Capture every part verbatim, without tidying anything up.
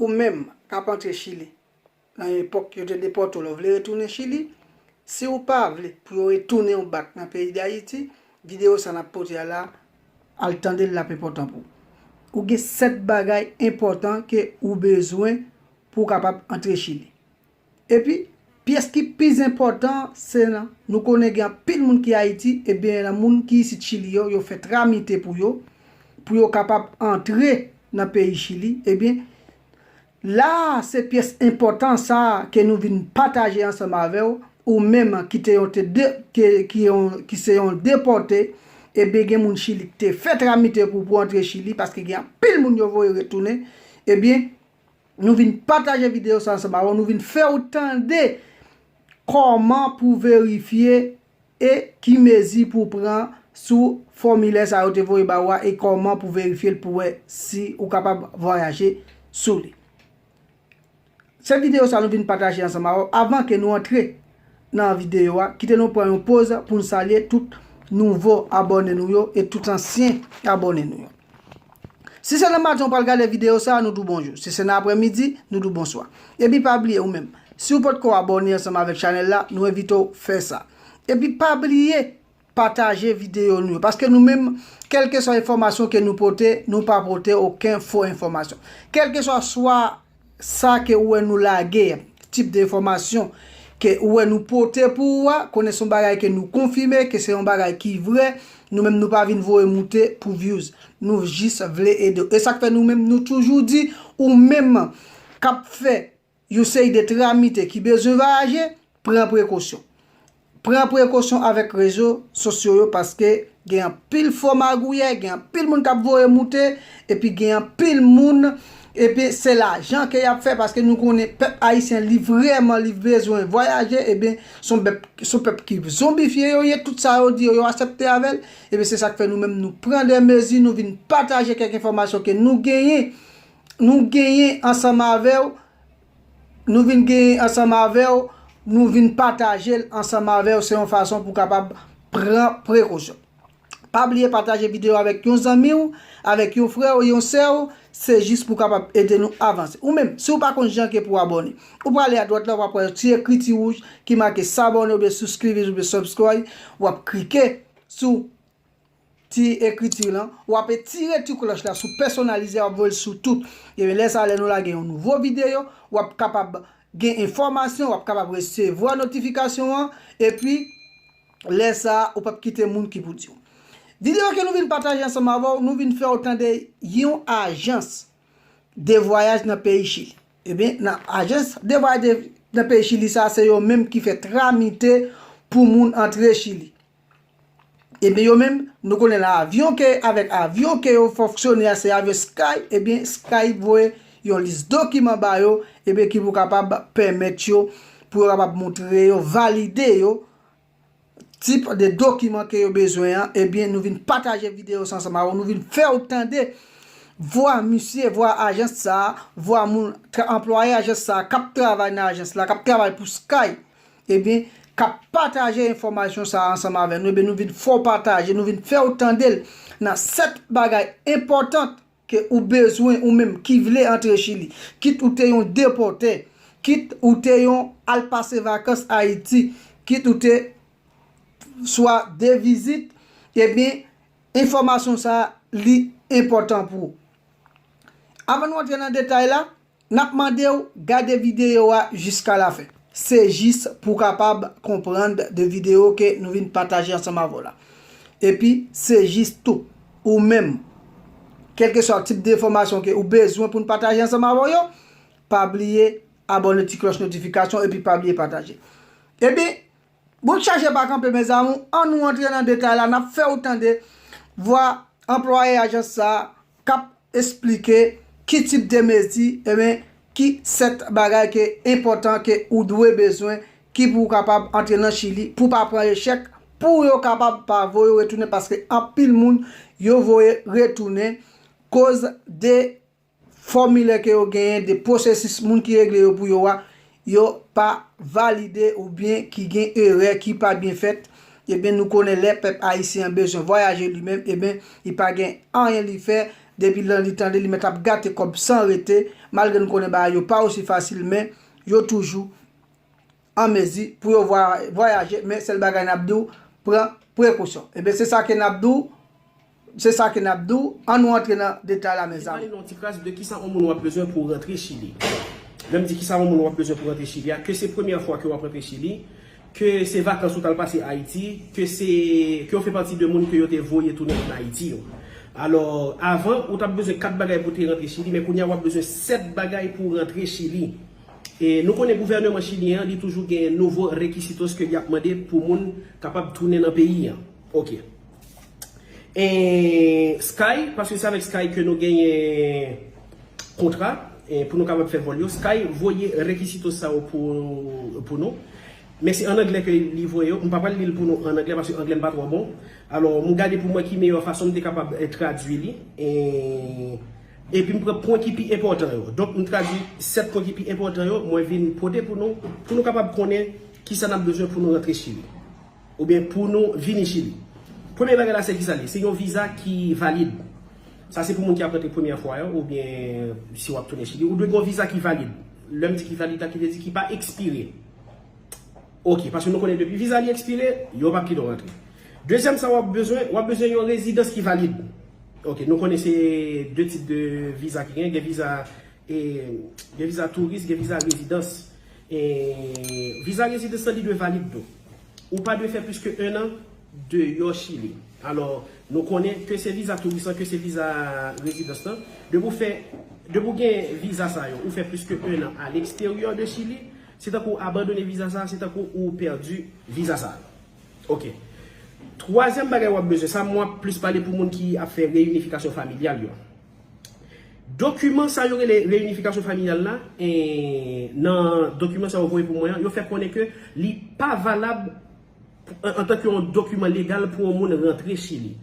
Ou menm k ap antre Chili, nan epòk yo te depòte w la, w vle retounen Chili? Si w pa vle pou yo retounen w back nan peyi Dayiti, videyo sa n ap pote a la, al tande l, l ap enpòtan pou ou. Ou gen sèt bagay enpòtan ke ou bezwen pou w kapab antre Chili. Epi, pyès ki pi enpòtan, se nan, nou konnen gen anpil moun ki Ayiti, ebyen, nan moun ki isit Chili yo, yo fè tramite pou yo, pou yo kapab antre nan peyi Chili, ebyen, la a, se pyès enpòtan sa a ke nou vin pataje ansanm avè w, ou menm ki te yon te de, ke, ki yon, ki se yon depòte, ebyen, gen moun Chili ki te fè tramite pou, pou antre Chili, paske gen anpil moun yo voye retounen, ebyen, nou vin pataje videyo sa ansanm avè w, nou vin fè w tande kòman pou verifye e ki mezi pou w pran sou fòmilè sa yo te voye ba w a e kòman pou verifye l pou wè si ou kapab vwayaje sou li. Se videyo sa nou vin pataje ansanm avè w. Avan ke nou antre nan videyo a, kite nou pran yon poz pou n salye tout nouvo abòne nou yo e tout ansyen abòne nou yo. Si se nan maten ou pral gade videyo sa a, nou di w bonjou. Si se nan aprèmidi, nou di w bonswa. Epi pa bliye ou menm, si w potko abòne ansanm avèk chanèl la, nou envite w fè sa. Epi pa bliye pataje videyo nou yo. Paske nou menm, kèlkeswa enfòmasyon ke nou pote, nou pa pote okenn fo enfòmasyon. Kèlkeswa swa sa ke ou wè nou lage, tip de enfòmasyon ke ou wè nou pote pou ou a, konnen se yon bagay ke nou konfime, ke se yon bagay ki vrè, nou menm nou pa vin voye moute pou views. Nou jis vle ede w. E sa k fè nou menm, nou toujou di, ou menm k ap fè yon seri de tramite ki bezwen vwayaje, pran prekosyon. Pran prekosyon avèk rezo sosyo yo, paske gen anpil fo magouyè, gen anpil moun k ap voye moute, epi gen anpil moun, epi se lajan ke y ap fè, paske nou konnen pèp ayisyen, li vrèman, li bezwen vwayaje, ebyen, se yon pèp, se yon pèp ki zonbifye yo ye, tout sa yo di yo, yo aksepte avè l, ebyen, se sa k fè nou menm, nou pran de mezi, nou vin pataje kèk enfòmasyon ke nou genyen, nou genyen ansanm avè w, nou vin genyen ansanm avè w, nou vin pataje l ansanm avè w, se yon fason pou w kapab pran prekosyon. Pa bliye pataje videyo avèk yon zanmi w, avèk yon frè w, yon sè w, se jis pou w kapab ede nou avanse. Ou menm, si w pa konn jan ke pou w abòne, ou prale adwat la, w ap wè yon ti ekriti wouj ki make s'abonner oubyen souscribir oubyen subscribe, w ap klike sou ti ekriti lan, w ap etire ti klòch la sou pèsonalize, w ap voye l sou tout. Ebyen, lè sa a, lè nou lage yon nouvo videyo, w ap kapab gen enfòmasyon, w ap kapab resevwa notifikasyon an, epi lè sa a, ou p ap kite moun ki pou di w. Videyo ke nou vin pataje ansanm avè w, nou vin fè w tande yon ajans de vwayaj nan peyi Chili. Ebyen, nan ajans de vwayaj de, nan peyi Chili sa, se yo menm ki fè tramite pou moun antre Chili. Ebyen, yo menm, nou konnen nan avyon ke, avèk avyon ke yo fonksyone a, se avyon Sky, ebyen, Sky voye yon lis dokiman ba yo, ebyen, ki pou kapab pèmèt yo, pou yo kapab montre yo, valide yo, tip de dokiman ke yo bezwen an, ebyen, nou vin pataje videyo sa ansanm avè w, nou vin fè w tande vwa misye, vwa ajans sa a, vwa moun, tra-, anplwaye ajans sa a, k ap travay nan ajans la, k ap travay pou Sky, ebyen, k ap pataje enfòmasyon sa a ansanm avè nou, ebyen, nou vin fè w pataje, nou vin fè w tande l nan sèt bagay enpòtan ke ou bezwen, ou menm ki vle antre Chili, kit ou te yon depòte, kit ou te yon al pase vakans Ayiti, kit ou te swa de vizit, ebyen, enfòmasyon sa a, li enpòtan pou ou. Avan nou antre nan detay la, n ap mande w gade videyo a jiska lafen. Se jis pou w kapab konprann de videyo ke nou vin pataje ansanm avè w la. Epi, se jis tou, ou menm, kèlkeswa tip de enfòmasyon ke ou bezwen pou n pataje ansanm avè w yo, pa bliye abòne ti klòch notifikasyon epi pa bliye pataje. Epi, bout chaje pa kanpe, mes amours, ann nou antre nan detay la, n ap fè w tande vwa anplwaye ajans sa a k ap esplike ki tip de mezi, ebyen, ki sèt bagay ke enpòtan ke ou dwe bezwen, ki pou w kapab antre nan Chili, pou w pa pran echèk, pou yo kapab pa voye w retounen, paske anpil moun, yo voye retounen, koz de fòmilè ke yo genyen, de pwosesis moun ki regle yo pou yo a, yo pa valide oubyen ki gen erè, ki pa byen fèt, ebyen, nou konnen lè pèp ayisyen an bezwen vwayaje li menm, ebyen, li pa gen anyen li fè, Depi lè li tande, li mèt ap gate kòb san rete, malgre n konnen bagay yo pa osi fasil, men yo toujou an mezi pou yo vwa- vwayaje, men sèl bagay n ap di w, pran prekosyon. Ebyen, se sa ke n ap di w, se sa ke n ap di w, ann nou antre nan detay la, mezanmi. Pale nou yon ti kras de kisa yon moun w ap bezwen pou w rantre Chili. Lè m di kisa yon moun w ap bezwen pou w rantre Chili a, ke se premyè fwa ke w ap rantre Chili, ke se vakans ou t al pase Ayiti, ke se, ke w fè pati de moun ke yo te voye tounen ann Ayiti yo. Alò, avan, ou t ap bezwen kat bagay pou w te rantre Chili, men kounye a w ap bezwen sèt bagay pou w rantre Chili. E nou konnen gouvèneman chilyen an, li toujou gen nouvo requisitos ke li ap mande pou moun kapab tounen nan peyi an. Ok. E Sky, paske se avèk Sky ke nou genyen kontra, e pou nou kapab fè vòl yo, Sky voye requisitos sa yo pou, pou nou. Men se ann anglè ke li voye yo. M pa pral li l pou nou ann anglè, paske anglè m pa twò bon. Alò, m gade pou mwen ki meyè fason m te kapab, e, tradui li. E, epi m pran pwen ki pi enpòtan yo. Donk, m tradui sèt pwen ki pi enpòtan yo, mwen vin pote pou nou, pou nou kapab konnen kisa n ap bezwen pou nou rantre Chili. Oubyen pou nou vini Chili. Premye bagay la, se kisa li? Se yon viza ki valid. Sa se pou moun ki ap rantre premyè fwa yo, oubyen si w ap tounen Chili. Ou dwe gen yon viza ki valid. Lè m di ki valid la, ki vle di ki pa ekspire. Ok, paske nou konnen depi viza li ekspire, yo p ap kite w rantre. Dezyèm sa w ap bezwen, w ap bezwen yon rezidans ki valid. Ok, nou konnen se de tip de viza ki gen, gen viza, e, gen viza touris, gen viza rezidans. E, viza rezidans lan li dwe valid tou. Ou pa dwe fè plis ke en an deyò Chili. Alò, nou konnen ke se viza touris lan, ke se viza rezidans lan. Depi w fè, depi w gen viza sa yo, ou fè plis ke en an aleksteryè de Chili, se tankou w abandone viza sa, se tankou ou pèdi viza sa. Ok. Twazyèm bagay w ap bezwen, sa m ap plis pale pou moun ki ap fè reyinifikasyon familyal yo. Dokiman sa yo rele reyinifikasyon familyal la, e, nan dokiman sa yo voye pou mwen an, yo fè konnen ke li pa valab pou- an- antanke yon dokiman legal pou yon moun rantre Chili.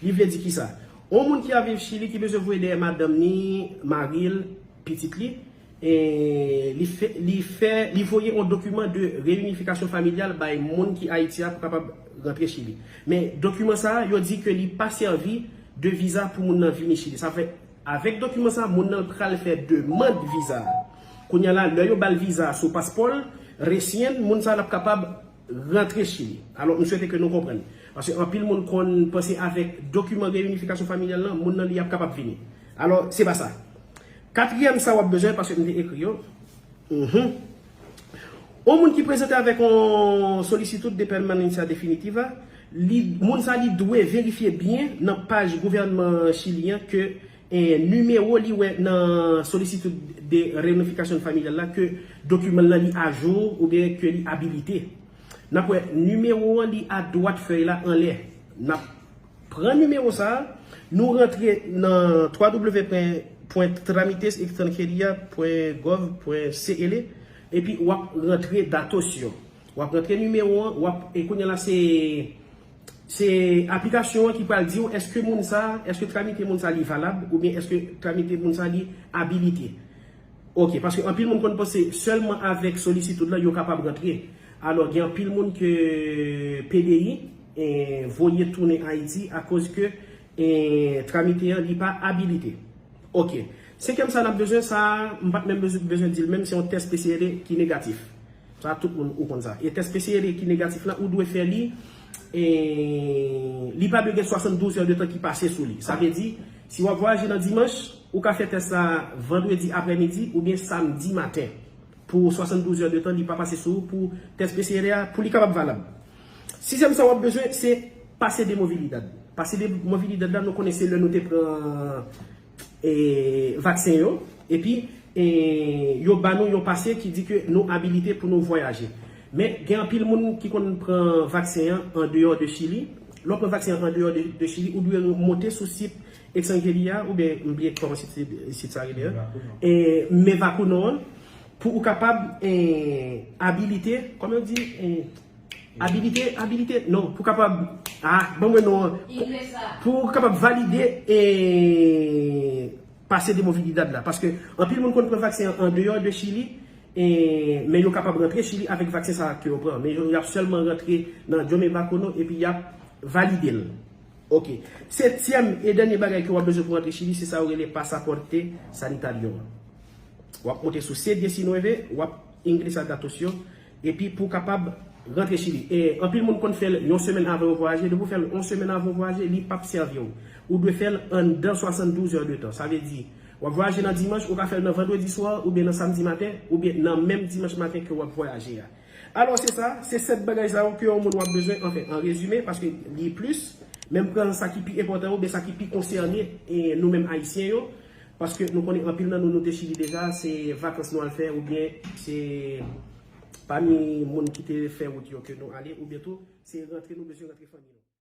Li vle di kisa? Yon moun ki ap viv Chili ki bezwen voye dèyè madanm ni, mari l, pitit li, e li fè, li fè, li voye yon dokiman de reyinifikasyon familyal bay moun ki Ayiti a pou kapab rantre Chili. Men dokiman sa a, yo di ke li pa sèvi de viza pou moun nan vini Chili. Sa fè, avèk dokiman sa a, moun nan pral fè demann viza a. Kounye a la, lè yo ba l viza a sou paspò l, resyen, moun sa a l ap kapab rantre Chili. Alò, m swete ke nou konprann. Paske anpil moun konn panse avèk dokiman reyinifikasyon familyal lan, moun nan li ap kapab vini. Alò, se pa sa. Katriyèm sa w ap bezwen, paske m te ekri yo. Mhm. Yon moun ki prezante avèk yon solicitud de permanencia definitiva, li, moun sa li dwe verifye byen nan paj gouvènman chilyen ke, e, nimewo li wè nan solicitud de reunificación familiar la, ke dokiman lan li ajou oubyen ke li abilite. N ap wè nimewo an li adwat fèy la anlè. N ap pran nimewo sa a, nou rantre nan w w w pwen trámites extranjería pwen gov pwen c l, epi w ap rantre datos yo. W ap rantre nimewo an, w ap, e kounye a la se, se aplikasyon an ki pral di w èske moun sa, èske tramite moun sa li valab oubyen èske tramite moun sa li abilite. Ok, paske anpil moun konn panse sèlman avèk solisitud lan yo kapab rantre. Alò, gen anpil moun ke P D I, e, voye tounen Ayiti akoz ke, e, tramite an li pa abilite. Ok. Senkyèm sa n ap bezwen, sa, m pa t menm bezwen, bezwen di l menm, se yon tès P C R ki negatif. Sa, tout moun ou konn sa. E tès P C R ki negatif la, ou dwe fè li, e, li pa dwe gen swasanndouz è de tan ki pase sou li. Sa vle di, si w ap vwayaje nan dimanch, ou ka fè tès la vandredi aprèmidi oubyen samdi maten. Pou swasanndouz è de tan, li pa pase sou ou pou tès P C R a, pou li kapab valab. Sizyèm sa w ap bezwen, se pase de movilidad. Pase de movilidad la, nou konnen se lè nou te pran, e, vaksen yo, epi, e, yo ba nou yon pase ki di ke nou abilite pou nou vwayaje. Men, gen anpil moun ki konn pran vaksen an andeyò de Chili. Lè w pran vaksen an andeyò de, de Chili, ou dwe monte sou sit Extranjería, oubyen, m bliye kòman sit, sit sa rele an. E, Me Vacuno an, pou ou kapab, e, abilite, kòman yo di, e, abilite, abilite, non, pou kapab, ah, ban mwen non an. Pou, pou kapab valide, e, pase de movilidad la. Paske anpil moun konn pran vaksen an andeyò de Chili, e, men yo kapab rantre Chili avèk vaksen sa a ke yo pran. Men yo, y ap sèlman rantre nan Yo Me Vacuno epi y ap valide l. Ok. Setyèm e dènye bagay ke w ap bezwen pou rantre Chili, se sa yo rele pasaporte sanitario. W ap monte sou C diecinueve, w ap ingresa datos yo, epi pou w kapab rantre Chili. E anpil moun konn fè l yon semèn avan yo vwayaje. Depi w fè l yon semèn avan yo vwayaje, li p ap sèvi w. Ou dwe fè l anndan swasanndouz è de tan. Sa vle di, w ap vwayaje nan dimanch, ou ka fè l nan vandredi swa, oubyen nan samdi maten, oubyen nan menm dimanch maten ke w ap vwayaje a. Alò, se sa, se sèt bagay sa yo ke yon moun w ap bezwen, anfen, an rezime, paske li plis, men m pran sa ki pi enpòtan yo, oubyen sa ki pi konsène, e, nou menm Ayisyen yo, paske nou konnen anpil nan nou, nou te Chili deja, se vakans nou al fè, oubyen se pami moun ki te fè wout yo ke nou ale, oubyen tou, se rantre nou bezwen rantre fanmi nou.